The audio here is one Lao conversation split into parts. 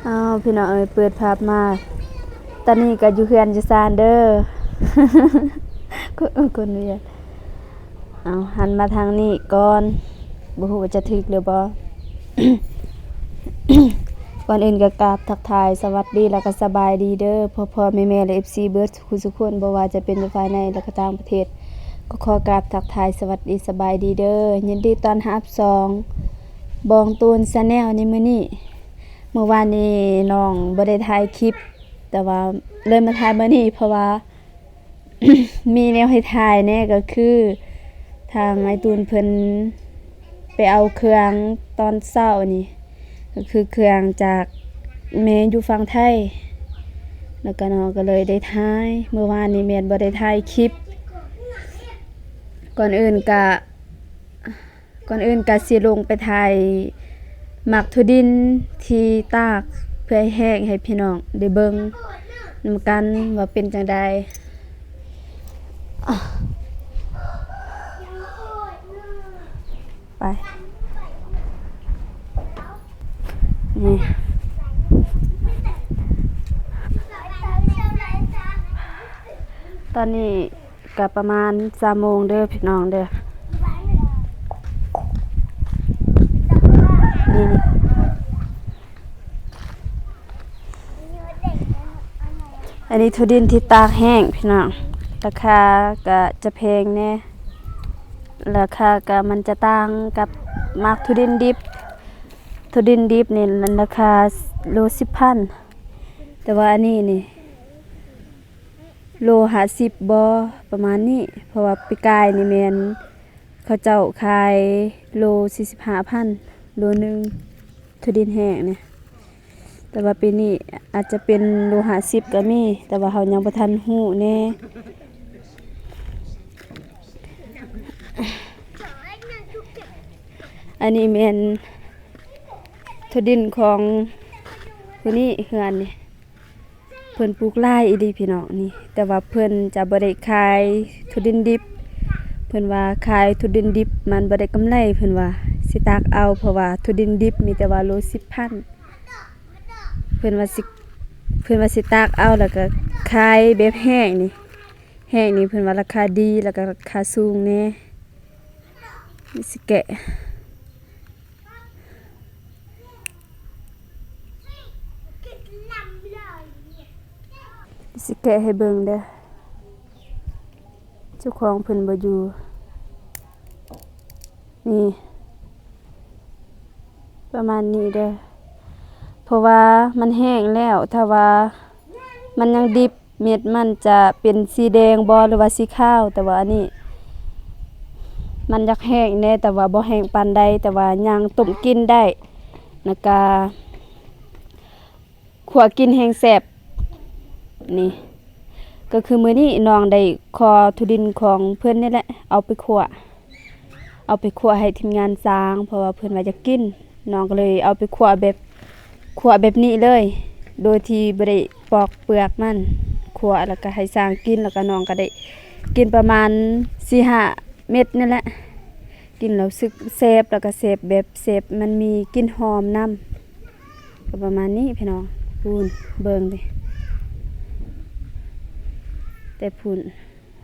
ອ້າວ ພີ່ນ້ອງເອີຍ ເປີດພາບມາ ຕອນນີ້ກໍຢູ່ເຮືອນຢູ່ຊານເດີ ຄົນ ຄົນວຽດ. ເອົາ ຫັນມາທາງນີ້ກ່ອນ ບໍ່ຮູ້ວ່າຈະຖືກຫຼືບໍ່. ກ່ອນອື່ນກໍກາບທັກທາຍສະຫວັດດີ ແລ້ວກໍສະບາຍດີເດີ ພໍ່ໆ ແມ່ໆ ແລະ ເອັຟຊີ ເບິດ ທຸກໆຄົນ ບໍ່ວ່າຈະເປັນຢູ່ພາຍໃນ ແລະ ກໍຕ່າງປະເທດ ກໍຂໍກາບທັກທາຍສະຫວັດດີສະບາຍດີເດີ ຍິນດີຕ້ອນຮັບຊ່ອງບອງຕູນ Channel ໃນມື້ນີ້. ມື້ວານນີ້ນ້ອງບໍ່ໄດ້ຖ່າຍຄລິບ ແຕ່ວ່າເລີຍມາຖ່າຍມື້ນີ້ ເພາະວ່າມີແນວໃຫ້ຖ່າຍແດ່ ກໍຄືທາງອ້າຍຕູນເພິ່ນໄປເອົາເຄື່ອງຕອນເຊົ້ານີ້ ກໍຄືເຄື່ອງຈາກແມ່ຢູ່ຝັ່ງໄທ ແລ້ວກໍນ້ອງກໍເລີຍໄດ້ຖ່າຍ. ມື້ວານນີ້ແມ່ນບໍ່ໄດ້ຖ່າຍຄລິບ. ກ່ອນອື່ນກະ ກ່ອນອື່ນກະຊິລົງໄປຖ່າຍໝາກຖົ່ວດິນທີ່ຕາກເພື່ອແຫ້ງໃຫ້ພີ່ນ້ອງໄດ້ເບິ່ງນຳກັນວ່າເປັນຈັ່ງໃດ. ໄປ ນີ້ ຕອນນີ້ກໍປະມານສາມໂມງເດີພີ່ນ້ອງເດີ. ນີ້ ອັນນີ້ຖົ່ວດິນທີ່ຕາກແຫ້ງພີ່ນ້ອງ ລາຄາກະຈະແພງແດ່ ລາຄາກະມັນຈະຕ່າງກັບໝາກຖົ່ວດິນດິບ. ຖົ່ວດິນດິບນີ້ລາຄາໂລສິບພັນ ແຕ່ວ່າອັນນີ້ນີ້ໂລຫ້າສິບບໍ ປະມານນີ້ ເພາະວ່າປີກາຍນີ້ແມ່ນເຂົາເຈົ້າຂາຍໂລສີ່ສິບຫ້າພັນ ໂລໜຶ່ງ ຖົ່ວດິນແຫ້ງນີ້. ແຕ່ວ່າປີນີ້ອາດຈະເປັນໂລຫ້າສິບກໍມີ ແຕ່ວ່າເຮົາຍັງບໍ່ທັນຮູ້ແດ່. ອັນນີ້ແມ່ນຖົ່ວດິນຂອງຜູ້ນີ້ ເຮືອນນີ້ ເພິ່ນປູກຫຼາຍອີ່ຫຼີພີ່ນ້ອງນີ້ ແຕ່ວ່າເພິ່ນຈະບໍ່ໄດ້ຂາຍຖົ່ວດິນດິບ ເພິ່ນວ່າຂາຍຖົ່ວດິນດິບມັນບໍ່ໄດ້ກຳໄລ ເພິ່ນວ່າຊິຕາກເອົາ ເພາະວ່າຖົ່ວດິນດິບມີແຕ່ວ່າໂລສິບພັນ. ເພິ່ນວ່າຊິ ເພິ່ນວ່າຊິຕາກເອົາ ແລ້ວກໍຂາຍແບບແຫ້ງນີ້ ແຫ້ງນີ້ເພິ່ນວ່າລາຄາດີ ແລ້ວກໍລາຄາສູງແດ່. ຊິແກະ ຊິແກະໃຫ້ເບິ່ງເດີ ເຈົ້າຂອງເພິ່ນບໍ່ຢູ່. ນີ້ ປະມານນີ້ເດີ ເພາະວ່າມັນແຫ້ງແລ້ວ ຖ້າວ່າມັນຍັງດິບ ເມັດມັນຈະເປັນສີແດງບໍ ຫຼືວ່າສີຂາວ ແຕ່ວ່າອັນນີ້ມັນຢາກແຫ້ງແດ່ ແຕ່ວ່າບໍ່ແຫ້ງປານໃດ ແຕ່ວ່າຍ່າງຕົ້ມກິນໄດ້ ແລ້ວກະ ຂົ້ວກິນແຮງແຊບ. ນີ້ກໍຄືມື້ນີ້ນ້ອງໄດ້ຂໍຖົ່ວດິນຂອງເພິ່ນນີ້ແຫຼະ ເອົາໄປຂົ້ວ ເອົາໄປຂົ້ວໃຫ້ທີມງານສ້າງ ເພາະວ່າເພິ່ນວ່າຢາກກິນ ນ້ອງກໍເລີຍເອົາໄປຂົ້ວແບບ ຂົ້ວແບບນີ້ເລີຍ ໂດຍທີ່ບໍ່ໄດ້ປອກເປືອກມັນ ຂົ້ວແລ້ວກໍໃຫ້ສ້າງກິນ ແລ້ວກໍນ້ອງກໍໄດ້ກິນປະມານສີ່ຫ້າເມັດນີ້ແຫຼະ. ກິນແລ້ວຮູ້ສຶກແຊບ ແລ້ວກໍແຊບແບບແຊບ ມັນມີກິ່ນຫອມນຳ ກໍປະມານນີ້ພີ່ນ້ອງ. ພຸ້ນ ເບິ່ງເດ້ ແຕ່ພຸ້ນ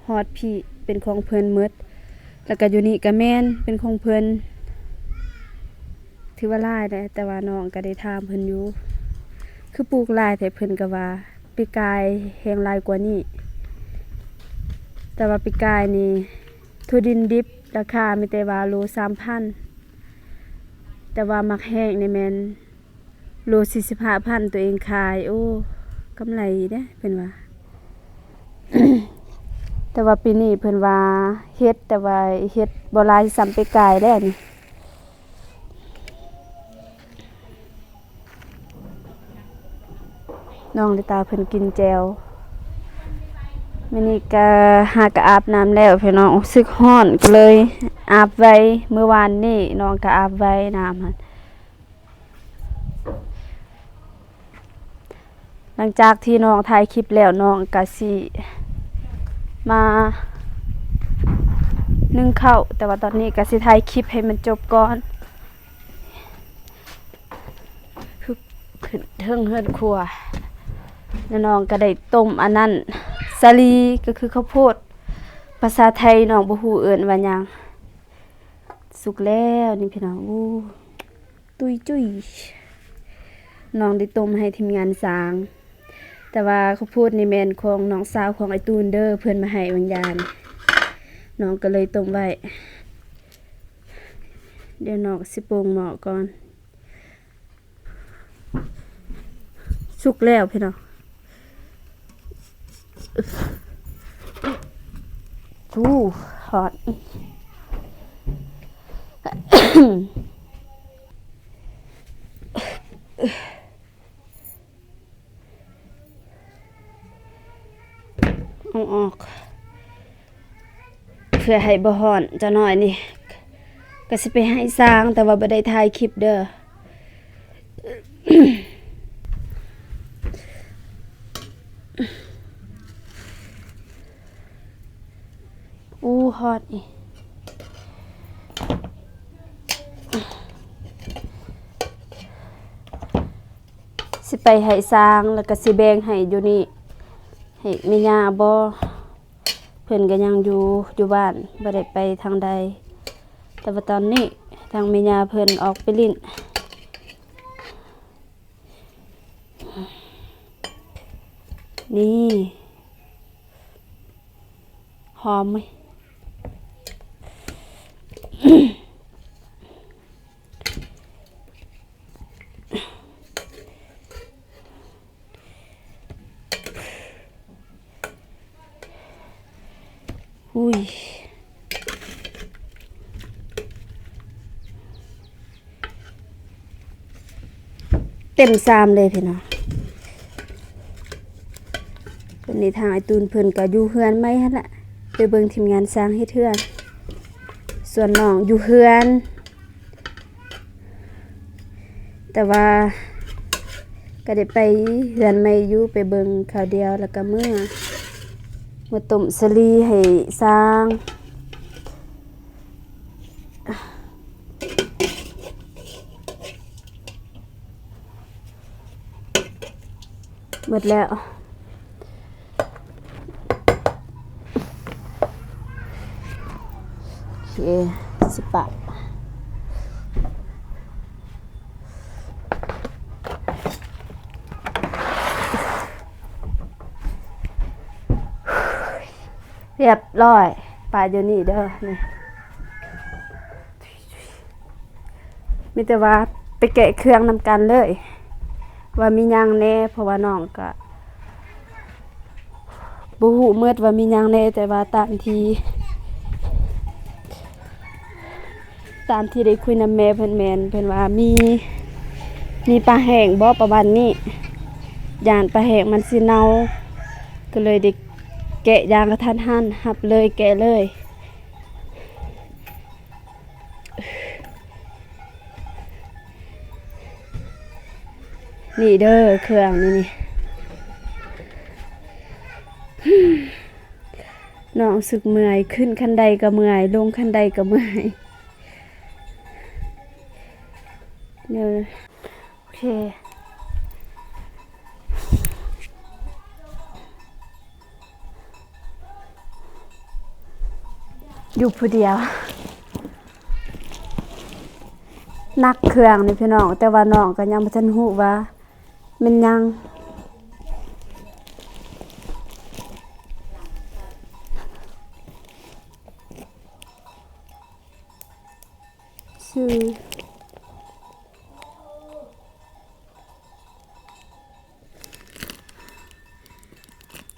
ຮອດພີ້ເປັນຂອງເພິ່ນໝົດ ແລ້ວກໍຢູ່ນີ້ກໍແມ່ນເປັນຂອງເພິ່ນ ຖືວ່າຫຼາຍແຫຼະ ແຕ່ວ່ານ້ອງກໍໄດ້ຖາມເພິ່ນຢູ່ ຄືປູກຫຼາຍແທ້ ເພິ່ນກໍວ່າປີກາຍແຮງຫຼາຍກວ່ານີ້ ແຕ່ວ່າປີກາຍນີ້ຖົ່ວດິນດິບລາຄາມີແຕ່ວ່າໂລສາມພັນ ແຕ່ວ່າໝາກແຫ້ງນີ້ແມ່ນໂລສີ່ສິບຫ້າພັນ ຕົວເອງຂາຍ ໂອ້ ກຳໄລເດ້ເພິ່ນວ່າ ແຕ່ວ່າປີນີ້ເພິ່ນວ່າເຮັດ ແຕ່ວ່າເຮັດບໍ່ຫຼາຍສ່ຳປີກາຍແລ້ວນີ້. ນ້ອງລິຕາເພິ່ນກິນແຈ່ວ ມື້ນີ້ກະຫາກະອາບນ້ຳແລ້ວພີ່ນ້ອງ ຮູ້ສຶກຮ້ອນກໍເລີຍອາບໄວ ມື້ວານນີ້ນ້ອງກະອາບໄວນ້ຳຫັ້ນ. ຫຼັງຈາກທີ່ນ້ອງຖ່າຍຄລິບແລ້ວ ນ້ອງກະຊິມາໜຶ້ງເຂົ້າ ແຕ່ວ່າຕອນນີ້ກະຊິຖ່າຍຄລິບໃຫ້ມັນຈົບກ່ອນ. ຂຶ້ນເທິງເຮືອນຄົວ ແລ້ວນ້ອງກໍໄດ້ຕົ້ມອັນນັ້ນ ສາລີ ກໍຄືເຂົ້າໂພດ ພາສາໄທນ້ອງບໍ່ຮູ້ເອີ້ນວ່າຫຍັງ. ສຸກແລ້ວນີ້ພີ່ນ້ອງ ໂອ້ ຕຸ້ຍຈຸ້ຍ ນ້ອງໄດ້ຕົ້ມໃຫ້ທີມງານສ້າງ ແຕ່ວ່າເຂົ້າໂພດນີ້ແມ່ນຂອງນ້ອງສາວຂອງອ້າຍຕູນເດີ ເພິ່ນມາໃຫ້ບາງຢ່າງ ນ້ອງກໍເລີຍຕົ້ມໄວ້ ດຽວນ້ອງຊິປົງໝໍ້ກ່ອນ. ສຸກແລ້ວພີ່ນ້ອງ ອູ້ ຮ້ອນ ເອົາອອກ ເພື່ອໃຫ້ບໍ່ຮ້ອນ. ຈັກໜ້ອຍນີ້ກໍຊິໄປໃຫ້ຊ່າງ ແຕ່ວ່າບໍ່ໄດ້ຖ່າຍຄລິບເດີ. ອູ້ ຮ້ອນອີກ ຊິໄປໃຫ້ຊ່າງ ແລ້ວກໍຊິແບ່ງໃຫ້ຢູ່ນີ້ ໃຫ້ແມ່ຍ່າບໍ ເພິ່ນກໍຍັງຢູ່ ຢູ່ບ້ານ ບໍ່ໄດ້ໄປທາງໃດ. ແຕ່ວ່າຕອນນີ້ທາງແມ່ຍ່າເພິ່ນອອກໄປຫຼິ້ນ ນີ້ ຫອມເວີຍ. ອຸ້ຍ ເຕັມຊາມເລີຍພີ່ນ້ອງ. ວັນນີ້ທາງອ້າຍຕູນເພິ່ນກໍຢູ່ເຮືອນໃໝ່ຫັ້ນລະ ໄປເບິ່ງທີມງານຊ່າງເຮັດເຮືອນ ສ່ວນນ້ອງຢູ່ເຮືອນ. ແຕ່ວ່າກໍໄດ້ໄປເຮືອນໃໝ່ຢູ່ ໄປເບິ່ງຄາວດຽວ ແລ້ວກໍເມືອ ເມືອຕົ້ມສາລີໃຫ້ຊ່າງ. ໝົດແລ້ວ ໂອເຄ ຊິປະ ຮຽບຮ້ອຍ ປະຢູ່ນີ້ເດີ ນີ້. ມີແຕ່ວ່າໄປແກະເຄື່ອງນຳກັນເລີຍ ວ່າມີຫຍັງແດ່ ເພາະວ່ານ້ອງກະບໍ່ຮູ້ໝົດວ່າມີຫຍັງແດ່ ແຕ່ວ່າຕາມທີ່ ຕາມທີ່ໄດ້ຄຸຍນຳແມ່ເພິ່ນແມ່ນ ເພິ່ນວ່າມີ ມີປາແຫ້ງບໍ ປະມານນີ້ ຢ້ານປາແຫ້ງມັນຊິເນົ່າ ກໍເລີຍໄດ້ແກະຢ່າງກະທັນຫັນ ຮັບເລີຍ ແກະເລີຍ. ນີ້ເດີ ເຄື່ອງນີ້ ນີ້ ນ້ອງຮູ້ສຶກເມື່ອຍ ຂຶ້ນຂັ້ນໄດກໍເມື່ອຍ ລົງຂັ້ນໄດກໍເມື່ອຍ ເດີ. ໂອເຄ ຢູ່ຜູ້ດຽວ ໜັກເຄື່ອງນີ້ພີ່ນ້ອງ ແຕ່ວ່ານ້ອງກໍຍັງບໍ່ທັນຮູ້ວ່າແມ່ນຫຍັງ ຊື່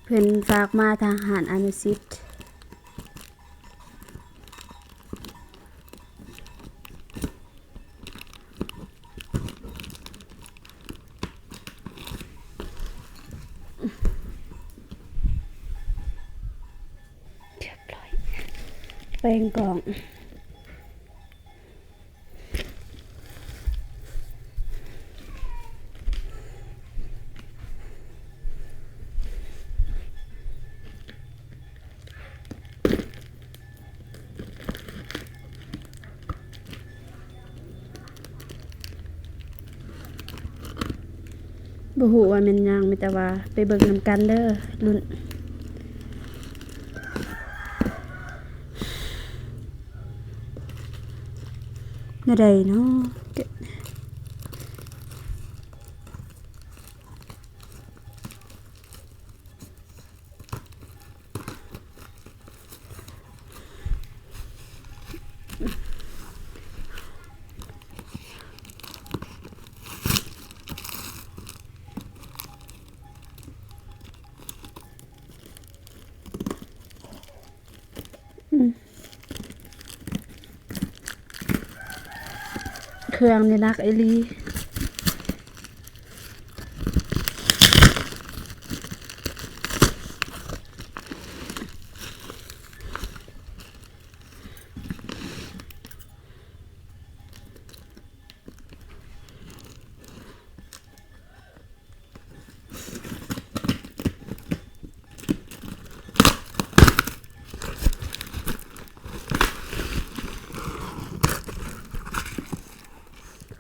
ເພິ່ນຝາກມາທາງຮ້ານອານຸສິດ ຮຽບຮ້ອຍ ແປງກ້ອງ. ໂ ບໍ່ຮູ້ວ່າແມ່ນຫຍັງ, ມີແຕ່ວ່າໄປເບິ່ງນຳກັນເດີ. ລຸ້ນ ແນວໃດເນາະ? ເຄື່ອງນີ້ໜັກອີ່ຫຼີ.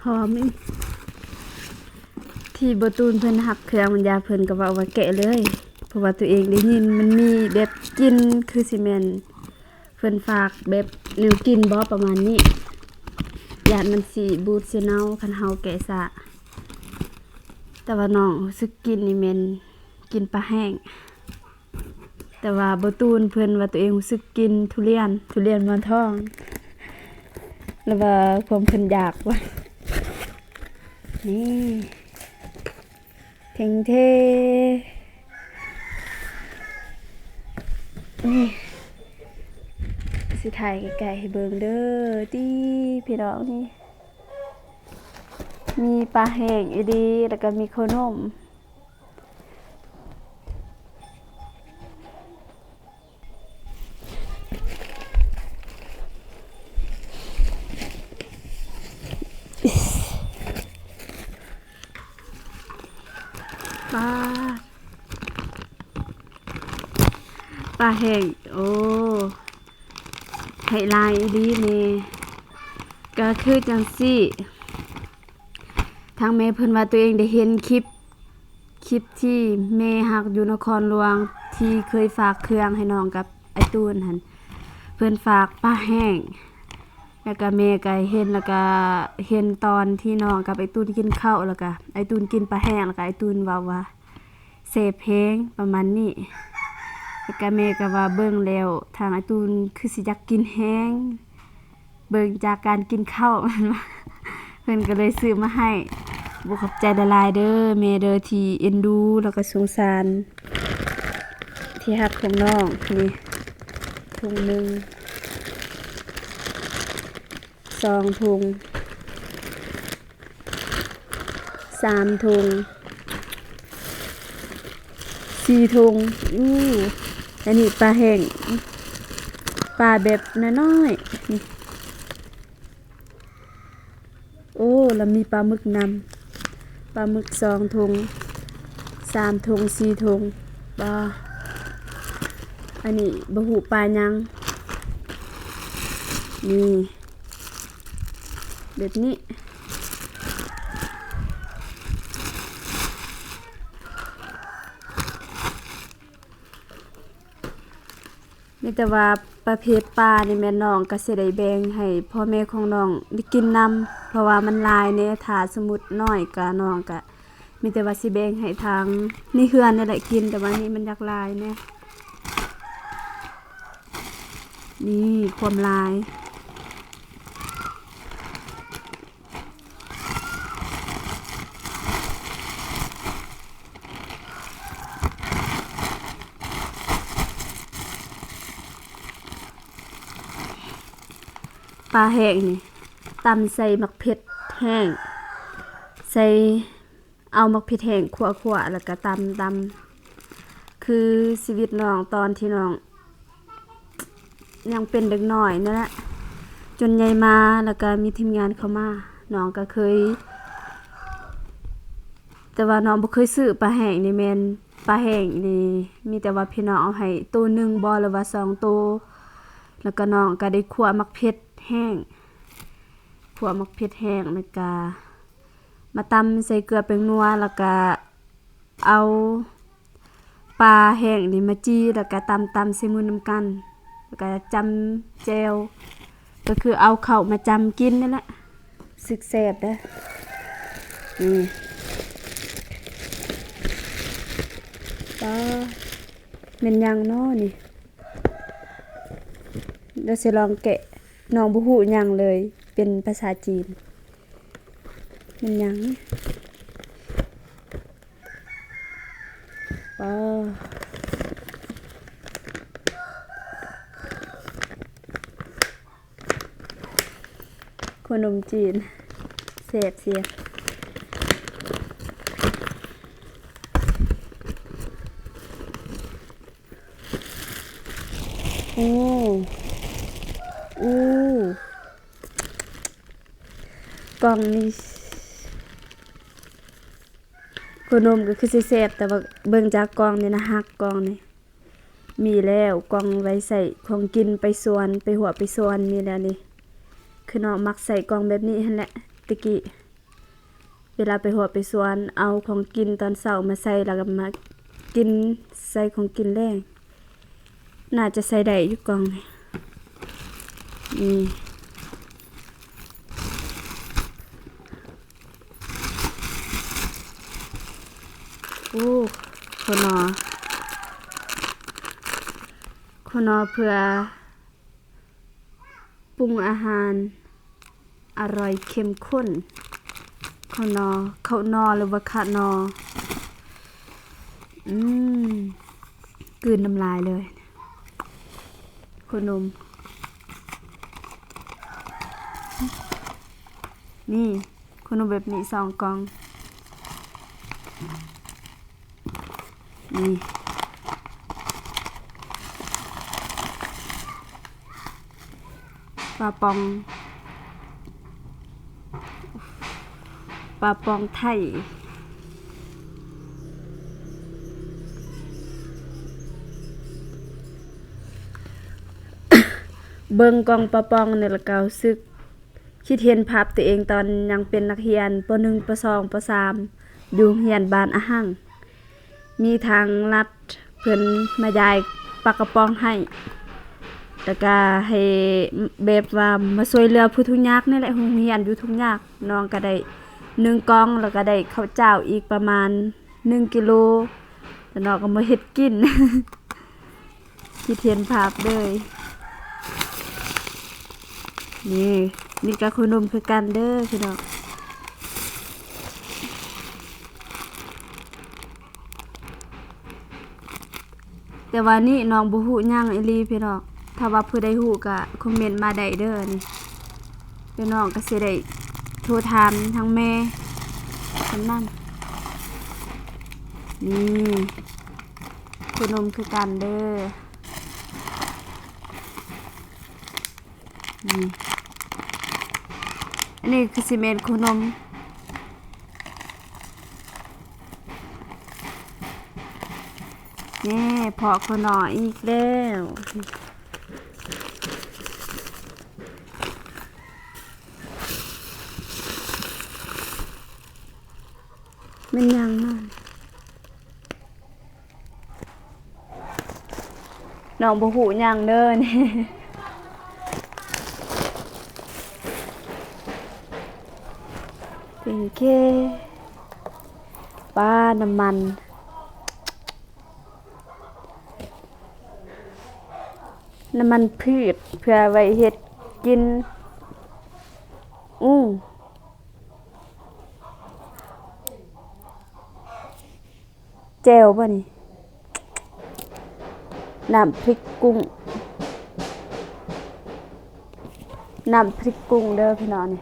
ຫອມອີ່ ທີ່ບໍ່ຕູນເພິ່ນຮັບເຄື່ອງບັນຍາ ເພິ່ນກໍເວົ້າວ່າແກະເລີຍ ເພາະວ່າຕົວເອງໄດ້ຍິນມັນມີແບບກິ່ນຄືຊິແມ່ນ ເພິ່ນຝາກແບບແນວກິນບໍ ປະມານນີ້ ຢ້ານມັນຊິບູດຊິເນົ່າຄັນເຮົາແກະຊ້າ. ແຕ່ວ່ານ້ອງຮູ້ສຶກກິ່ນນີ້ແມ່ນກິ່ນປາແຫ້ງ, ແຕ່ວ່າບໍ່ຕູນເພິ່ນວ່າຕົວເອງຮູ້ສຶກກິ່ນທຸລຽນ, ທຸລຽນໝອນທອງ ຫຼືວ່າຄວາມເພິ່ນຢາກວ່າ ນີ້. ເທັງເທ ນີ້ ຊິຖ່າຍໃກ້ໆໃຫ້ເບິ່ງເດີ ຕິ ພີ່ນ້ອງ ນີ້ ມີປາແຫ້ງອີ່ຫຼີ ແລ້ວກໍມີເຂົ້າໜົມ. ປາ ປາແຫ້ງ ໂອ້ ໃຫ້ຫຼາຍອີ່ຫຼີນີ້ ກໍຄືຈັ່ງຊີ້. ທາງແມ່ເພິ່ນວ່າຕົວເອງໄດ້ເຫັນຄລິບ ຄລິບທີ່ແມ່ຮັກຢູ່ນະຄອນຫຼວງ ທີ່ເຄີຍຝາກເຄື່ອງໃຫ້ນ້ອງກັບອ້າຍຕູນຫັ້ນ ເພິ່ນຝາກປາແຫ້ງ ແລ້ວກະແມ່ກະເຫັນ ແລ້ວກະເຫັນຕອນທີ່ນ້ອງກັບອ້າຍຕູນກິນເຂົ້າ ແລ້ວກະອ້າຍຕູນກິນປາແຫ້ງ ແລ້ວກະອ້າຍຕູນເວົ້າວ່າ ແຊບແຮງ ປະມານນີ້ ແລ້ວກະແມ່ກະວ່າເບິ່ງແລ້ວ ທາງອ້າຍຕູນຄືຊິຢາກກິນແຮງ ເບິ່ງຈາກການກິນເຂົ້າ ເພິ່ນກະເລີຍຊື້ມາໃຫ້. ໂອ້ ຂອບໃຈຫຼາຍໆເດີແມ່ເດີ ທີ່ເອັນດູ ແລ້ວກະສົງສານ ທີ່ຮັກຂອງນ້ອງ. ນີ້ ຖົງໜຶ່ງ ສອງຖົງ ສາມຖົງ ສີ່ຖົງ. ອູ້ ອັນນີ້ປາແຫ້ງ ປາແບບນ້ອຍໆ ນີ້. ໂອ້ ລະມີປາໝຶກນຳ ປາໝຶກສອງຖົງ ສາມຖົງ ສີ່ຖົງ. ປາ ອັນນີ້ບໍ່ຮູ້ປາຫຍັງ ນີ້ ແບບນີ້. ມີແຕ່ວ່າປະເພດປານີ້ແມ່ນນ້ອງກະຊິໄດ້ແບ່ງໃຫ້ພໍ່ແມ່ຂອງນ້ອງໄດ້ກິນນຳ ເພາະວ່າມັນຫຼາຍແດ່ ຖ້າສົມມຸດນ້ອຍກະນ້ອງກະມີແຕ່ວ່າຊິແບ່ງໃຫ້ທາງໃນເຮືອນນີ້ແຫຼະກິນ ແຕ່ວ່ານີ້ມັນຢາກຫຼາຍແດ່. ນີ້ຄວາມຫຼາຍ. ປາແຫ້ງນີ້ ຕຳໃສ່ໝາກເຜັດແຫ້ງ ໃສ່ ເອົາໝາກເຜັດແຫ້ງຂົ້ວໆ ແລ້ວກະຕຳໆ ຄືຊີວິດນ້ອງຕອນທີ່ນ້ອງຍັງເປັນເດັກນ້ອຍນັ້ນແຫຼະ ຈົນໃຫຍ່ມາ ແລ້ວກະມີທີມງານເຂົ້າມາ ນ້ອງກະເຄີຍ ແຕ່ວ່ານ້ອງບໍ່ເຄີຍຊື້ປາແຫ້ງນີ້ ແມ່ນປາແຫ້ງນີ້ ມີແຕ່ວ່າພີ່ນ້ອງເອົາໃຫ້ໂຕໜຶ່ງບໍ ຫຼືວ່າສອງໂຕ ແລ້ວກະນ້ອງກະໄດ້ຂົ້ວໝາກເຜັດແຫ້ງ ຂົ້ວໝາກເຜັດແຫ້ງ ແລ້ວກະ ມາຕຳໃສ່ເກືອແປ້ງນົວ ແລ້ວກະ ເອົາປາແຫ້ງນີ້ມາຈີ່ ແລ້ວກະຕຳໆໃສ່ມືນຳກັນ ແລ້ວກະຈ້ຳແຈ່ວ ກໍຄືເອົາເຂົ້າມາຈ້ຳກິນນີ້ແຫຼະ ຮູ້ສຶກແຊບເດີ້. ນີ້ ປາ ແມ່ນຫຍັງນໍນີ້? ດຽວຊິລອງແກະ ນ້ອງບໍ່ຮູ້ຫຍັງເລີຍ ເປັນພາສາຈີນ. ແມ່ນຫຍັງ? ປາ ຂົວໜົມຈີນ ແຊບສຽວ. ໂອ້ ໂອ້ ກ່ອງນີ້ ຂົວໜົມກໍຄືຊິແຊບ ແຕ່ວ່າເບິ່ງຈາກກ່ອງນີ້ນະ ຫັກກ່ອງນີ້. ມີແລ້ວ ກ່ອງໄວ້ໃສ່ຂອງກິນໄປສວນ ໄປຮົ້ວໄປສວນ ມີແລ້ວນີ້. ຄືນ້ອງມັກໃສ່ກ່ອງແບບນີ້ຫັ້ນແຫຼະ ແຕ່ກີ້ ເວລາໄປຮົ້ວໄປສວນ ເອົາຂອງກິນຕອນເຊົ້າມາໃສ່ ແລ້ວກໍມາກິນໃສ່ຂອງກິນແລງ. ໜ້າຈະໃສ່ໄດ້ຢູ່ກ່ອງນີ້. ນີ້ ໂອ້ ຂົວໜໍ່ ຂົວໜໍ່ເພື່ອປຸງອາຫານ ອະຮ່ອຍເຂັ້ມຂຸ້ນ. ເຂົ້າໜໍ່ ເຂົ້າໜໍ່ ຫຼືວ່າຂະໜໍ່. ອືມ ກືນນ້ຳລາຍເລີຍ ຂົວໜົມ. ນີ້ ຂົວໜົມແບບນີ້ສອງກ່ອງ. ນີ້ ປາປ່ອງ ປາປ່ອງໄທ. ເບິ່ງກ່ອງປາປ່ອງນີ້ລະກໍຮູ້ສຶກ ຄິດເຫັນພາບຕົວເອງຕອນຍັງເປັນນັກຮຽນ ປໍໜຶ່ງ ປໍສອງ ປໍສາມ ຢູ່ໂຮງຮຽນບ້ານອາຮັ່ງ. ມີທາງລັດເພິ່ນມາຢາຍປາກະປ໋ອງໃຫ້ ແລ້ວກະໃຫ້ແບບວ່າມາຊ່ວຍເຫຼືອຜູ້ທຸກຍາກນີ້ແຫຼະ, ໂຮງຮຽນຢູ່ທຸກຍາກ. ນ້ອງກະໄດ້ໜຶ່ງກ່ອງ ແລ້ວກະໄດ້ເຂົ້າຈ້າວອີກປະມານໜຶ່ງກິໂລ ແລ້ວນ້ອງກະມາເຮັດກິນ. ຄິດເຫັນພາບເລີຍ. ນີ້ ນີ້ກະຂົວໜົມຄືກັນເດີພີ່ນ້ອງ. ແຕ່ວ່ານີ້ນ້ອງບໍ່ຮູ້ຫຍັງອີ່ຫຼີພີ່ນ້ອງ. ຖ້າວ່າຜູ້ໃດຮູ້ກະຄອມເມັນມາໄດ້ເດີນີ້. ແລ້ວນ້ອງກະຊິໄດ້ໂທຖາມທາງແມ່ເພິ່ນນຳ. ນີ້ ຂົວໜົມຄືກັນເດີ. ນີ້ ອັນນີ້ຄືຊິແມ່ນຂົວໜົມ. ນີ້ ເພາະຂົວໜໍ່ອີກແລ້ວ. ແມ່ນຫຍັງນັ້ນ? ນ້ອງບໍ່ຮູ້ຫຍັງເດີນີ້. ເປັນເຄ ປາ ນ້ຳມັນ ນ້ຳມັນພືດ ເພື່ອໄວ້ເຮັດກິນ. ອູ້ ແຈ່ວບໍ່ນີ້? ນ້ຳພຣິກກຸ້ງ ນ້ຳພຣິກກຸ້ງເດີພີ່ນ້ອງນີ້.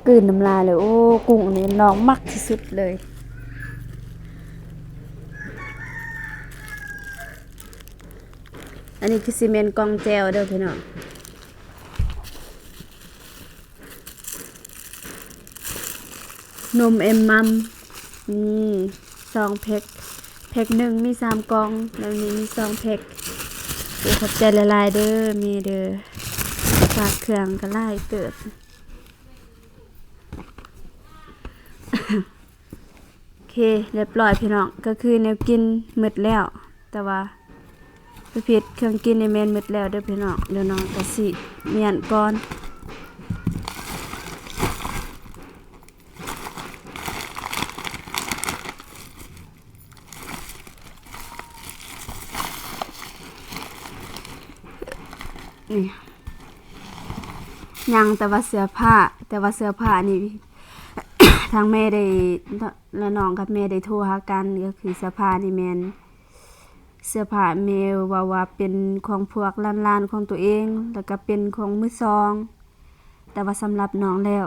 ກືນນ້ຳລາຍເລີຍ. ໂອ້ ກຸ້ງນີ້ນ້ອງມັກທີ່ສຸດເລີຍ. ອັນນີ້ຄືຊິແມ່ນກ່ອງແຈ່ວເດີພີ່ນ້ອງ. ນົມເອັມມັມ ນີ້ສອງແພັກ ແພັກໜຶ່ງມີສາມກ່ອງ ແລ້ວນີ້ມີສອງແພັກ. ໂອ້ ຂອບໃຈຫຼາຍໆເດີແມ່ເດີ ຝາກເຄື່ອງກໍຫຼາຍເຕີບ. ເຄ ຮຽບຮ້ອຍພີ່ນ້ອງ ກໍຄືແນວກິນໝົດແລ້ວ ແຕ່ວ່າປະເພດເຄື່ອງກິນນີ້ແມ່ນໝົດແລ້ວເດີພີ່ນ້ອງ. ດຽວນ້ອງກໍຊິມ້ຽນກ່ອນ. ນີ້ ຍັງແຕ່ວ່າເສື້ອຜ້າ ແຕ່ວ່າເສື້ອຜ້ານີ້ ທາງແມ່ໄດ້ ແລະ ນ້ອງກັບແມ່ໄດ້ໂທຫາກັນ ກໍຄືເສື້ອຜ້ານີ້ແມ່ນເສື້ອຜ້າແມ່ເວົ້າວ່າເປັນຂອງພວກຫຼານໆຂອງຕົວເອງ ແລ້ວກໍເປັນຂອງມືສອງ ແຕ່ວ່າສຳລັບນ້ອງແລ້ວ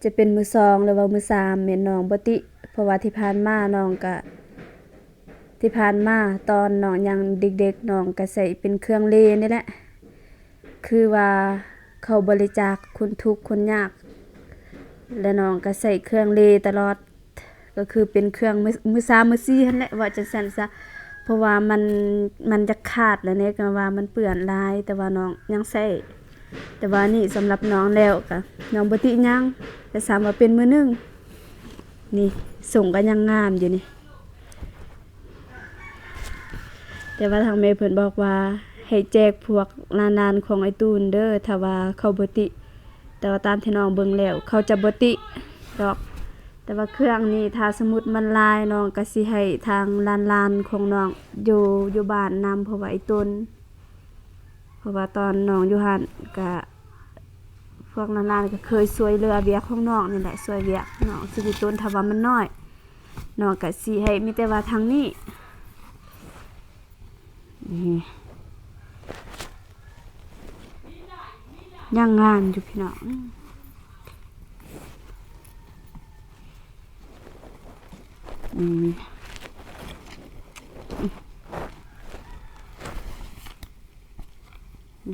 ຈະເປັນມືສອງ ຫຼືວ່າມືສາມ ແມ່ນນ້ອງບໍ່ຕິ ເພາະວ່າທີ່ຜ່ານມານ້ອງກະ ທີ່ຜ່ານມາຕອນນ້ອງຍັງເດັກໆ ນ້ອງກະໃຊ້ເປັນເຄື່ອງເລນີ້ແຫຼະ ຄືວ່າເຂົາບໍລິຈາກຄົນທຸກຄົນຍາກ ແລະ ນ້ອງກະໃຊ້ເຄື່ອງເລຕະຫຼອດ. ກໍຄືເປັນເຄື່ອງມື ມືສາມມືສີ່ຫັ້ນແຫຼະ ເວົ້າຈັ່ງຊັ້ນຊະ ເພາະວ່າມັນ ມັນຢາກຂາດແລ້ວເດ້ ກໍວ່າມັນເປື້ອນຫຼາຍ ແຕ່ວ່ານ້ອງຍັງໃຊ້ ແຕ່ວ່ານີ້ສຳລັບນ້ອງແລ້ວ ກໍນ້ອງບໍ່ຕິຫຍັງ ແຕ່ສາມວ່າເປັນມືໜຶ່ງ ນີ້ ສົ່ງກໍຍັງງາມຢູ່ນີ້ ແຕ່ວ່າທາງແມ່ເພິ່ນບອກວ່າໃຫ້ແຈກພວກຫຼານໆຂອງອ້າຍຕູນເດີ ຖ້າວ່າເຂົາບໍ່ຕິ ແຕ່ວ່າຕາມທີ່ນ້ອງເບິ່ງແລ້ວ ເຂົາຈະບໍ່ຕິດອກ. ແຕ່ວ່າເຄື່ອງນີ້ ຖ້າສົມມຸດມັນຫຼາຍ ນ້ອງກໍຊິໃຫ້ທາງຫຼານໆຂອງນ້ອງຢູ່ ຢູ່ບ້ານນຳ ເພາະວ່າອີ່ຕົນ ເພາະວ່າຕອນນ້ອງຢູ່ຫັ້ນ ກະພວກຫຼານໆກໍເຄີຍຊ່ວຍເຫຼືອວຽກຂອງນ້ອງນີ້ແຫຼະ ຊ່ວຍວຽກນ້ອງ ຊິອີ່ຕົນ ຖ້າວ່າມັນນ້ອຍ ນ້ອງກໍຊິໃຫ້ ມີແຕ່ວ່າທາງນີ້ ນີ້ ຍັງງາມຢູ່ພີ່ນ້ອງ ນີ້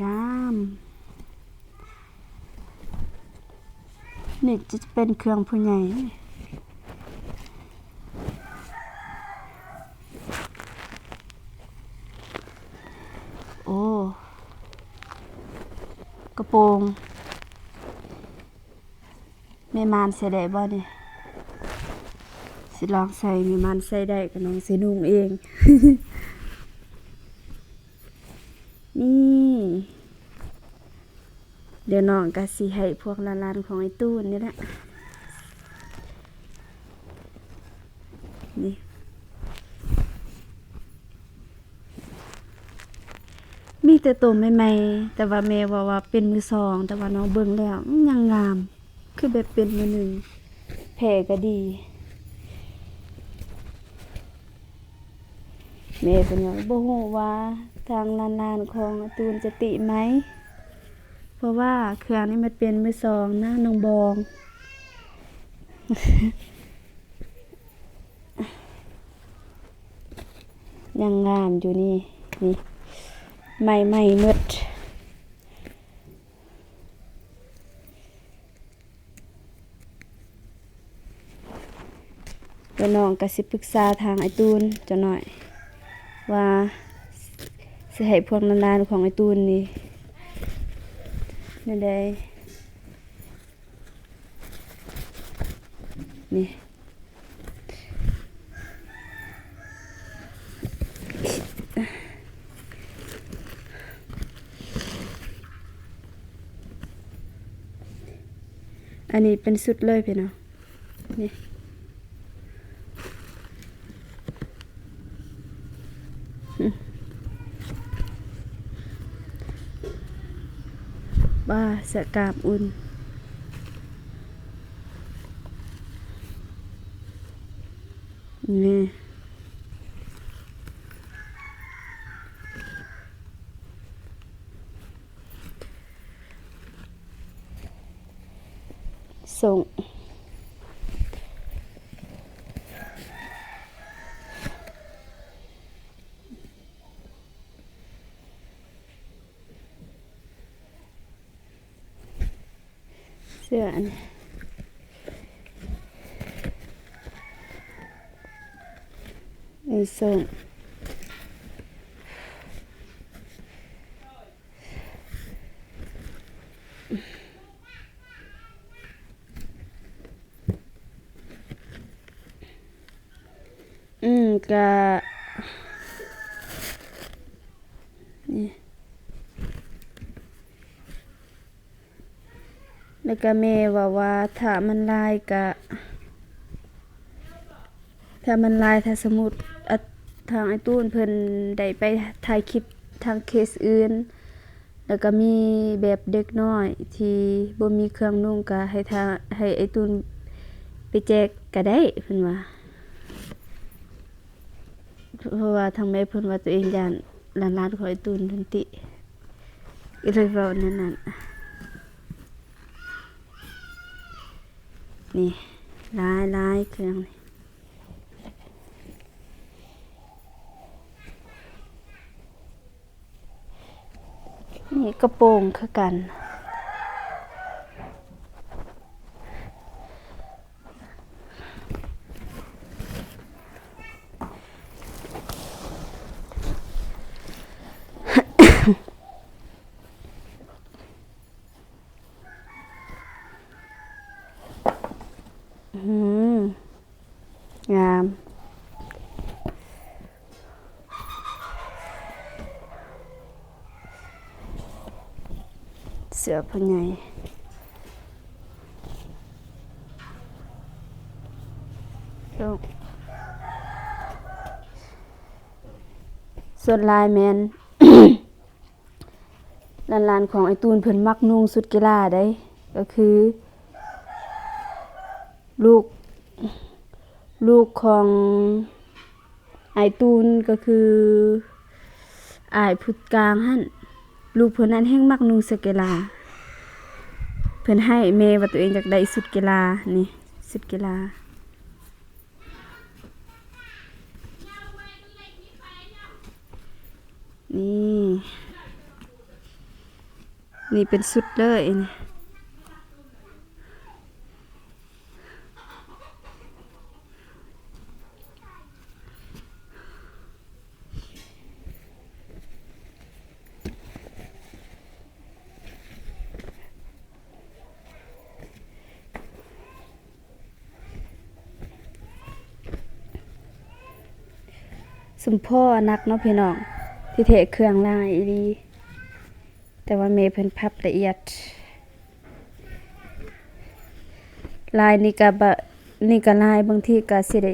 ງາມ. ນີ້ຈະເປັນເຄື່ອງຜູ້ໃຫຍ່ ໂອ້ ກະໂປງ ແມ່ມ່ານໃສ່ໄດ້ບໍ່ນີ້? ຊິລອງໃສ່ ແມ່ມ່ານໃສ່ໄດ້ ກະນ້ອງຊິນຸ່ງເອງ ນີ້ ດຽວນ້ອງກະຊິໃຫ້ພວກຫຼານໆຂອງໄອ້ຕູນນີ້ແຫຼະ ນີ້ ມີແຕ່ໂຕໃໝ່ໆ ແຕ່ວ່າແມ່ເວົ້າວ່າເປັນມືສອງ ແຕ່ວ່ານ້ອງເບິ່ງແລ້ວ ອືມ ຍັງງາມ ຄືແບບເປັນມືໜຶ່ງ ແພ້ກໍດີ. ແມ່ເພິ່ນວ່າ ບໍ່ຮູ້ວ່າທາງຫຼານໆຂອງອ້າຍຕູນຈະຕິໄໝ ເພາະວ່າເຄື່ອງນີ້ມັນເປັນມືສອງນະ ນ້ອງບອງ ຍັງງາມຢູ່ນີ້ ນີ້ ໃໝ່ໆໝົດ. ແລ້ວນ້ອງກະຊິປຶກສາທາງອ້າຍຕູນຈັກໜ້ອຍ ວ່າຊິໃຫ້ພວກຫຼານໆຂອງອ້າຍຕູນນີ້ແນວໃດ ນີ້. ອັນນີ້ເປັນຊຸດເລີຍພີ່ນ້ອງ ນີ້ ອືມ ປ້າ ເສື້ອກາມອຸ່ນ ນີ້ ສົ່ງ ເສື້ອອັນນີ້ ນີ້ ສົ່ງ ນີ້ ກະ ນີ້ ແລ້ວກະແມ່ເວົ້າວ່າ ຖ້າມັນຫຼາຍກະ ຖ້າມັນຫຼາຍ ຖ້າສົມມຸດ ອາ ທາງອ້າຍຕູນເພິ່ນໄດ້ໄປຖ່າຍຄລິບທາງເຄສອື່ນ ແລ້ວກະມີແບບເດັກນ້ອຍທີ່ບໍ່ມີເຄື່ອງນຸ່ງ ກະໃຫ້ທາງ ໃຫ້ອ້າຍຕູນໄປແຈກກະໄດ້ ເພິ່ນວ່າ. ເພາະວ່າທາງແມ່ເພິ່ນວ່າຕົວເອງຢ້ານຫຼານໆຂອງອ້າຍຕູນໂດນຕິ ກໍເລີຍເວົ້າແນວນັ້ນ. ນີ້ ຫຼາຍໆເຄື່ອງນີ້. ນີ້ກະໂປງຄືກັນ. ອືມ ງາມ ເສື້ອຜູ້ໃຫຍ່ ສ່ວນຫຼາຍແມ່ນ ຫຼານໆຂອງອ້າຍຕູນເພິ່ນມັກນຸ່ງຊຸດກິລາໃດ໋ ກໍຄືລູກ ລູກຂອງອ້າຍຕູນ ກໍຄືອ້າຍຜູ້ກາງຫັ້ນ ລູກເພິ່ນນັ້ນແຮ່ງມັກນຸ່ງເສື້ອກິລາ ເພິ່ນໃຫ້ແມ່ວ່າຕົວເອງຢາກໄດ້ຊຸດກິລາ ນີ້ຊຸດກິລາ. ນີ້ ນີ້ເປັນຊຸດເລີຍນີ້. ສົມພໍໜັກເນາະພີ່ນ້ອງ ທີ່ແທ້ເຄື່ອງຫຼາຍອີ່ຫຼີ ແຕ່ວ່າແມ່ເພິ່ນພັບລະອຽດ. ລາຍນີ້ກະບະ ນີ້ກະລາຍ ບາງທີກະຊິໄດ້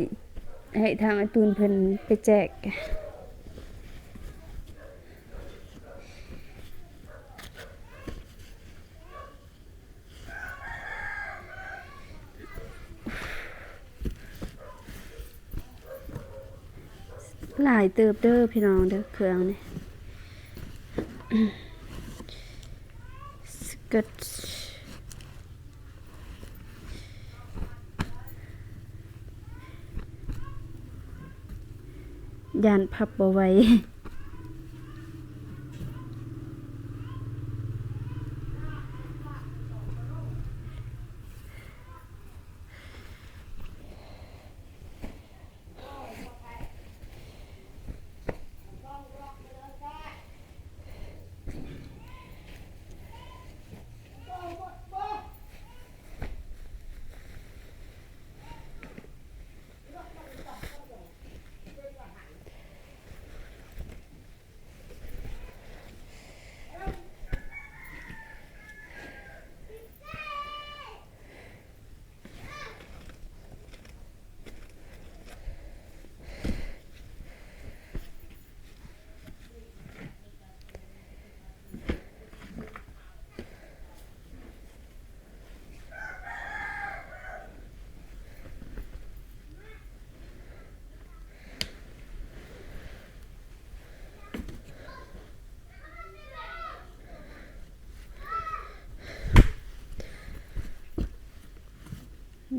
ໃຫ້ທາງອ້າຍຕູນເພິ່ນໄປແຈກ. ຫຼາຍເຕີບເດີພີ່ນ້ອງເດີ ເຄື່ອງນີ້ ສະເກີດ ຢ້ານພັບບໍ່ໄຫວ.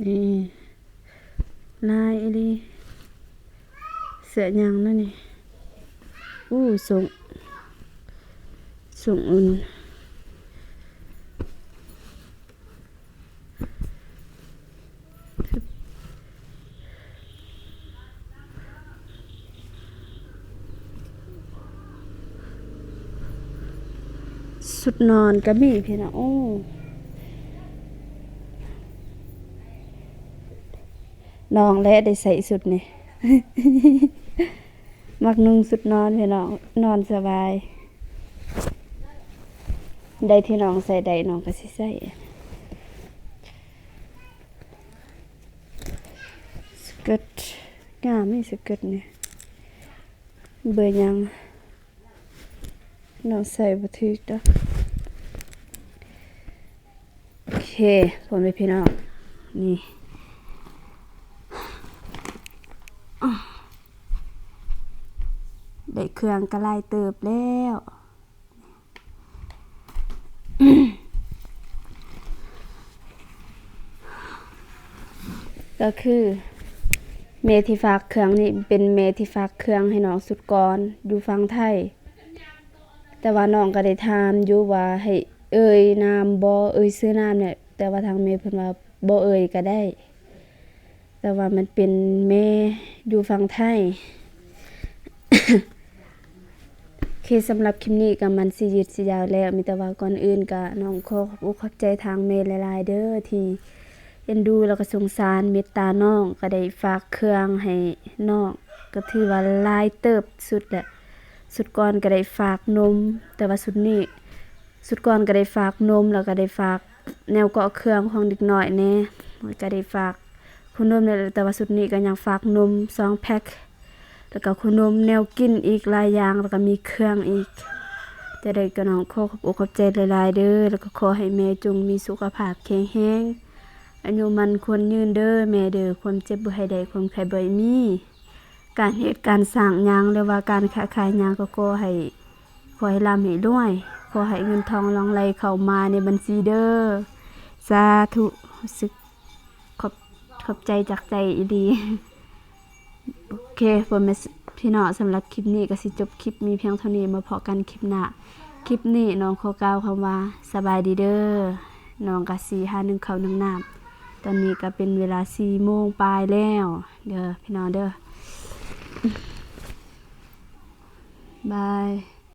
ນີ້ ຫຼາຍອີ່ຫຼີ. ເສື້ອຫຍັງນະນີ້? ອູ້ ສົ້ງ ສົ້ງອຸ່ນ. ຊຸດນອນກະມີພີ່ນ້ອງ. ໂອ້ ນ້ອງແຫຼະໄດ້ໃສ່ຊຸດນີ້. ມັກນຸ່ງຊຸດນອນພີ່ນ້ອງ ນອນສະບາຍ ໄດ້ທີ່ນ້ອງໃສ່ໄດ້ ນ້ອງກໍຊິໃສ່ ສະເກີດ ງາມນີ້ສະເກີດນີ້ ເບີຫຍັງ? ນ້ອງໃສ່ບໍ່ຖືກດອກ. ໂອເຄ ພໍ່ແມ່ພີ່ນ້ອງ ນີ້ ໄດ້ເຄື່ອງກໍຫຼາຍເຕີບແລ້ວ. ກໍຄືແມ່ທີ່ຝາກເຄື່ອງນີ້ ເປັນແມ່ທີ່ຝາກເຄື່ອງໃຫ້ນ້ອງຊຸດກ່ອນ ຢູ່ຝັ່ງໄທ. ແຕ່ວ່ານ້ອງກໍໄດ້ຖາມຢູ່ວ່າໃຫ້ເອີ່ຍນາມບໍ່ ເອີ່ຍຊື່ນາມແຫຼະ ແຕ່ວ່າທາງແມ່ເພິ່ນວ່າບໍ່ເອີ່ຍກໍໄດ້ ແຕ່ວ່າມັນເປັນແມ່ຢູ່ຝັ່ງໄທ. ໂອເຄ ສຳລັບຄລິບນີ້ກໍມັນຊິຍືດຊິຍາວແລ້ວ ມີແຕ່ວ່າກ່ອນອື່ນກໍນ້ອງຂໍຂອບອົກຂອບໃຈທາງແມ່ຫຼາຍໆເດີ້ ທີ່ເອັນດູ ແລ້ວກໍສົງສານເມດຕານ້ອງ ກໍໄດ້ຝາກເຄື່ອງໃຫ້ນ້ອງ ກໍຖືວ່າຫຼາຍເຕີບສຸດແຫຼະ. ຊຸດກ່ອນກໍໄດ້ຝາກນົມ ແຕ່ວ່າຊຸດນີ້ ຊຸດກ່ອນກໍໄດ້ຝາກນົມ ແລ້ວກໍໄດ້ຝາກແນວເກາະເຄື່ອງຂອງເດັກນ້ອຍແດ່ ແລ້ວກໍໄດ້ຝາກຂະໜົມແດ່ ແຕ່ວ່າຊຸດນີ້ກໍຍັງຝາກນົມສອງແພັກ ແລ້ວກໍຂະໜົມແນວກິນອີກຫຼາຍຢ່າງ ແລ້ວກໍມີເຄື່ອງອີກ. ຈະໄດ້ກໍນ້ອງຂໍຂອບອົກຂອບໃຈຫຼາຍໆເດີ້ ແລ້ວກໍຂໍໃຫ້ແມ່ຈົ່ງມີສຸຂະພາບແຂງແຮງ ອາຍຸໝັ້ນຂວັນຍືນເດີ້ແມ່ເດີ້ ຄວາມເຈັບບໍ່ໃຫ້ໄດ້ ຄວາມໄຂ້ບໍ່ໃຫ້ມີ. ການເຮັດການສ້າງຫຍັງ ຫຼືວ່າການຄ້າຂາຍຫຍັງ ກໍຂໍໃຫ້ ຂໍໃຫ້ລ່ຳໃຫ້ລວຍ ຂໍໃຫ້ເງິນທອງຫຼົ່ງໄຫຼເຂົ້າມາໃນບັນຊີເດີ້ ສາທຸ. ຮູ້ສຶກຂອບ ຂອບໃຈຈາກໃຈອີ່ຫຼີ. ໂອເຄ ພໍ່ແມ່ພີ່ນ້ອງ ສຳລັບຄລິບນີ້ກໍຊິຈົບຄລິບມີພຽງເທົ່ານີ້ ມາພໍ້ກັນຄລິບໜ້າ. ຄລິບນີ້ນ້ອງຂໍກ່າວຄຳວ່າສະບາຍດີເດີ້ ນ້ອງກໍຊິຫາໜຶ້ງເຂົ້າໜຶ້ງນ້ຳ. ຕອນນີ້ກໍເປັນເວລາສີ່ໂມງປາຍແລ້ວເດີ້ ພີ່ນ້ອງເດີ້ ບາຍ.